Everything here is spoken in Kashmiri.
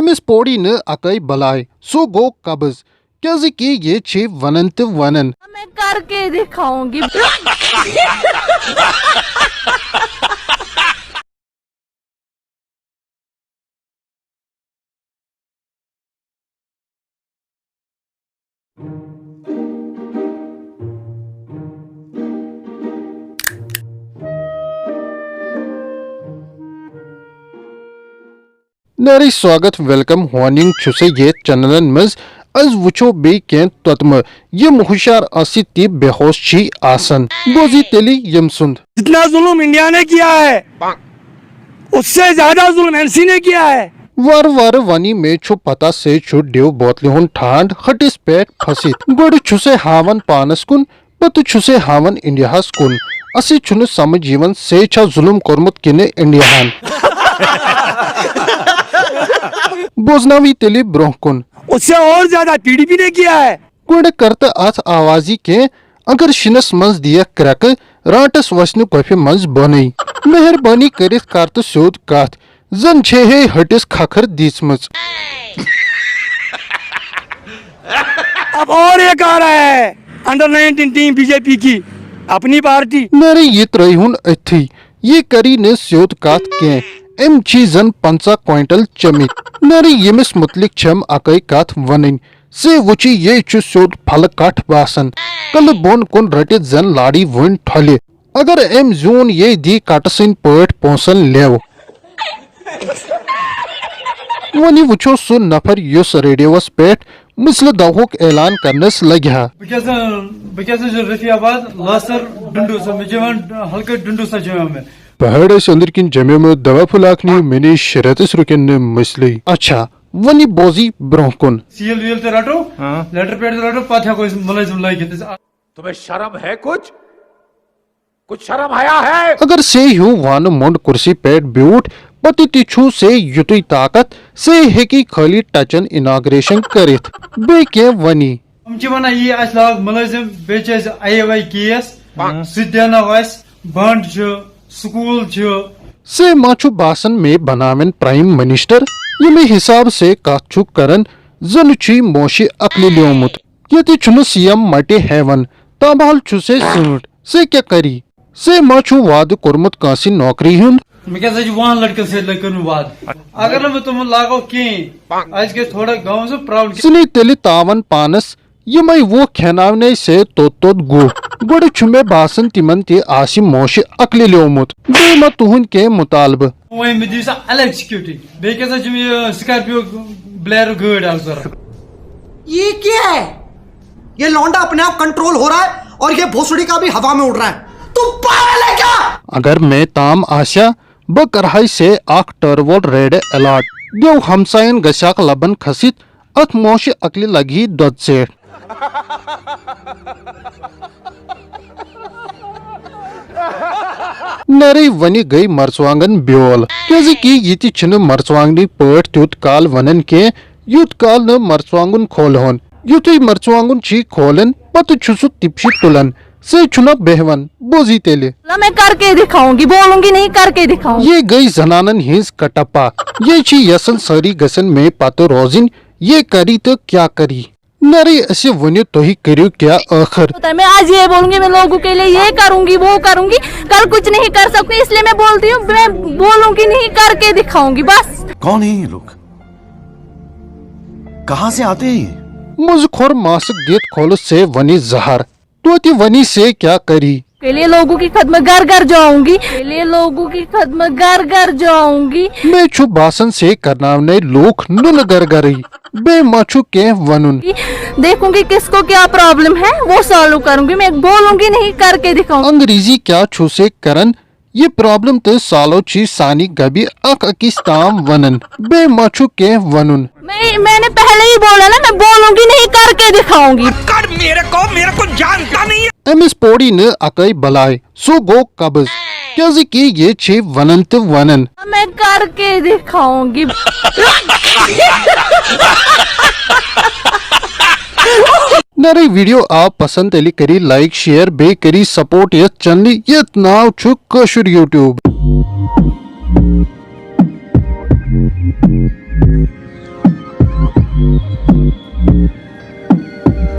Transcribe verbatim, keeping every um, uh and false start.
أمِس پوری نہٕ اکٲے بلاے، سُہ گوٚو قبض، کیازِ کہِ یہِ چھِ ونان تہٕ ونان۔ میں کر کے دکھاؤں گی۔ نعرے سواگت، ویلکم، ہوننگ چھُ سا یتھ چینلن منٛز۔ از وٕچھو بیٚیہِ کینٛہہ تۄتمہٕ یِم ہُشار آسہِ تہِ بے ہوش چھی آسان۔ بوزی تیٚلہِ یِم سُنٛد۔ جتنا ظلم انڈیا نے کیا ہے، اس سے زیادہ ظلم این سی نے کیا ہے۔ وار وار ونی مےٚ چھُ پتہ سے چھُ ڈیو بوتلہِ ہُنٛد ٹھانڈ ہٹِس پٮ۪ٹھ پھسِتھ۔ گۄڈٕ چھُ سے ہاوان پانس کُن، پتہٕ چھُ سے ہاوان انڈیاہس کُن۔ اسہِ چھُنہٕ سمجھ یِوان سے چھا ظلم کوٚرمُت کِنہٕ انڈیاہن۔ بوزناوی تیٚلہِ برونٛہہ کُن۔ اس سے اور زیادہ پی ڈی پی نے کیا ہے۔ گۄڈٕ کر تہٕ اتھ آوازِ کینٛہہ، اگر شِنس منٛز دِیکھ کرٛٮ۪کہٕ، رانٛٹس وسہِ نہٕ کۄپھِ منٛز بۄنٕے۔ مہربٲنی کٔرِتھ کر تہٕ سیوٚد کتھ، زن چھے ہے ہٹِس کھکھر دِژمٕژ۔ اب اور ایک آ رہا ہے، under nineteen team B J P کی، اپنی پارٹی۔ نرِ یہِ ترٲیہُن أتھی، یہِ کری نہٕ سیوٚد کتھ کینٛہہ۔ أمۍ چھی زن پنٛژاہ کوینٹل چٔمٕتۍ۔ نرِ ییٚمِس مُتعلق چھم اکٲے کتھ ونٕنۍ، سے وٕچھِ یے چھُ سیوٚد پھلہٕ کٹھ باسان۔ کلہٕ بۄن کُن رٔٹِتھ زن لاڑی وُنۍ ٹھۄلہِ۔ اگر أمۍ زیوٗن یے دی کٹہٕ سٕنٛدۍ پٲٹھۍ پونٛسن لیو۔ وۄنۍ وٕچھو سُہ نفر یُس ریڈیوس پٮ۪ٹھ مثلہِ دوہُک اعلان کرنس لگہِ ہا۔ بہٕ کیٛاہ سا بہٕ کیٛاہ سا چھُس رفیع آباد لاسر ڈُنڈو سا مےٚ چھِ یِوان ہلکہٕ ڈُنڈو سا جامع مےٚ۔ پہاڑس أنٛدرۍ کِنۍ جمے مےٚ دوا پھوٚل اکھ نِیِو مےٚ نِش رٮ۪تس رُکن نہٕ مٔسلٕے۔ اچھا، وۄنۍ بوزی برونٛہہ کُن۔ سیٖل ویٖل تہِ رٹو لیٹر پیڈ تہِ رٹو پتہٕ ہٮ۪کو أسۍ مُلٲزِم لٲگِتھ أسۍ۔ تمہیں شرم ہے کچھ؟ کچھ شرم حیا ہے؟ اگر سے ہیو وانہٕ مۄنڈ کرسی پٮ۪ٹھ بیوٗٹھ، پتہٕ تہِ چھُ سے یُتُے طاقت، سے ہیٚکہِ خٲلی ٹچن اناگریشن کٔرِتھ۔ بیٚیہِ کینٛہہ ونی۔ یِم چھِ ونان یی اسہِ لاگ مُلٲزِم بیٚیہِ چھِ اسہِ آی اے واے کیس سُہ تہِ دیاناو اسہِ بنڈ چھُ سکوٗل چھُ۔ سے ما چھُ باسان مے بناوٮ۪ن پرائم منسٹر؟ ییٚمہِ حساب سے کتھ چھُ کران زن چھُے موشہِ عقلہِ لیومُت۔ ییٚتہِ چھُنہٕ سی ایم مٹہِ ہیوان، تابحال چھُ سے سۭنٛٹ۔ سے کیٛاہ کری؟ سے ما چھُ وعدٕ کوٚرمُت کٲنٛسہِ نوکری ہُنٛد؟ مےٚ کیٛاہ سا چھِ وُہن لڑکن سۭتۍ لٔگۍ کٔرمٕژ وعدٕ۔ اگر نہٕ بہٕ تِمن لاگو کِہیٖنۍ، اَسہِ گژھِ تھوڑا گامَس منٛز پرابلم۔ ژٕ نے تیٚلہِ تاوَن پانَس، یِمَے وُہ کھٮ۪ناونَے سے توٚت توٚت گُہہ۔ گۄڈٕ چھُ مےٚ باسان تِمَن تہِ آسہِ موشہِ عقلہِ لیومُت۔ بیٚیہِ ما تُہُنٛد کینٛہہ مُطالبہٕ؟ وۄنۍ مےٚ دِیِو سا الگ سیکیورٹی۔ بیٚیہِ کیٛاہ سا چھِ مےٚ یہِ سکارپیو بلیرو گٲڑۍ اَکھ ضوٚرَتھ۔ ये क्या है? ये लौंडा अपने आप कंट्रोल हो रहा है और ये भोसड़ी का भी हवा में उड़ रहा है। तू पागल है क्या? اگر مے تام آسیا، بہٕ کرہاے سے اکھ ٹٲر وول ریڈ الاٹ۔ دیو ہمساین گژھیاکھ لبن کھسِتھ، اتھ موشہِ عقلہِ لگہِ ہی دۄد ژیٹھ۔ نرے ونہِ گٔے مرژوانگن بیول، کیازِ کہِ یہِ تہِ چھِنہٕ مرژوانگنی پٲٹھۍ تیوٗت کال ونان کینٛہہ، یوٗت کال نہٕ مرژوانگُن کھولہون۔ یُتھُے مرژوانگُن چھی کھولان، پتہٕ چھُ سُہ تِپشہِ تُلان۔ سے چھُنہ بیہوان، بوزی تیٚلہِ۔ لا میں کر کے دکھاؤں گی، بولوں گی نہیں، کر کے دکھاؤں گی۔ یہ گٔے زنانن ہٕنٛز کٹپا۔ یہ چھِ یژھان سٲری گژھن مے پتہٕ روزٕنۍ۔ یہ کری تہٕ کیٛاہ کری؟ نرے اسہِ ؤنِو تُہۍ کٔرِو کیٛاہ ٲخٕر؟ ہوتا ہے۔ میں آج یہ بولوں گی، میں لوگوں کے لیے یہ کروں گی، وہ کروں گی، کل کچھ نہیں کر سکتی، اس لیے میں بولتی ہوں، میں بولوں گی نہیں، کر کے دکھاؤں گی بس۔ कौन है ये लोग? कहाँ से आते हैं ये? منٛزٕ کھوٚر ماسک دِتھ کھولُس سے ونہِ زہر۔ توتہِ ونی سے کیٛاہ کری؟ کے لیے لوگوں کی خدمت گھر گھر جاؤں گی، کے لیے لوگوں کی خدمت گھر گھر جاؤں گی۔ مےٚ چھُ باسان سے کرناونَے لوٗکھ نُنہٕ گرٕ گرٕے۔ بیٚیہِ ما چھُ کینٛہہ وَنُن؟ دیکھوں گی کس کو کیا پرابلم ہے، وہ سالو کروں گی، میں بولوں گی نہیں، کر کے دکھاؤں گی۔ انگریزی کیٛاہ چھُ سے کران؟ یہِ پرابلم تہٕ سالو چھِ سانہِ گبہِ اکھ أکِس تام وَنان۔ بیٚیہِ ما چھُ کینٛہہ وَنُن؟ میں میں نے پہلے ہی بولا نا، میں بولوں گی نہیں، کر کے دکھاؤں گی۔ أمِس پوری نہٕ اکٲے بلاے، سُہ گوٚو قبض، کیٛازِ کہِ یہِ چھِ وَنان تہٕ وَنان۔ میں کر کے دکھاؤں گی۔ نرے ویڈیو آو پسند تیٚلہِ کٔرِو لائک، شیئر، بیٚیہِ کٔرِو سپورٹ یتھ چینلہِ یتھ ناو چھُ کٲشُر یوٗٹیوب۔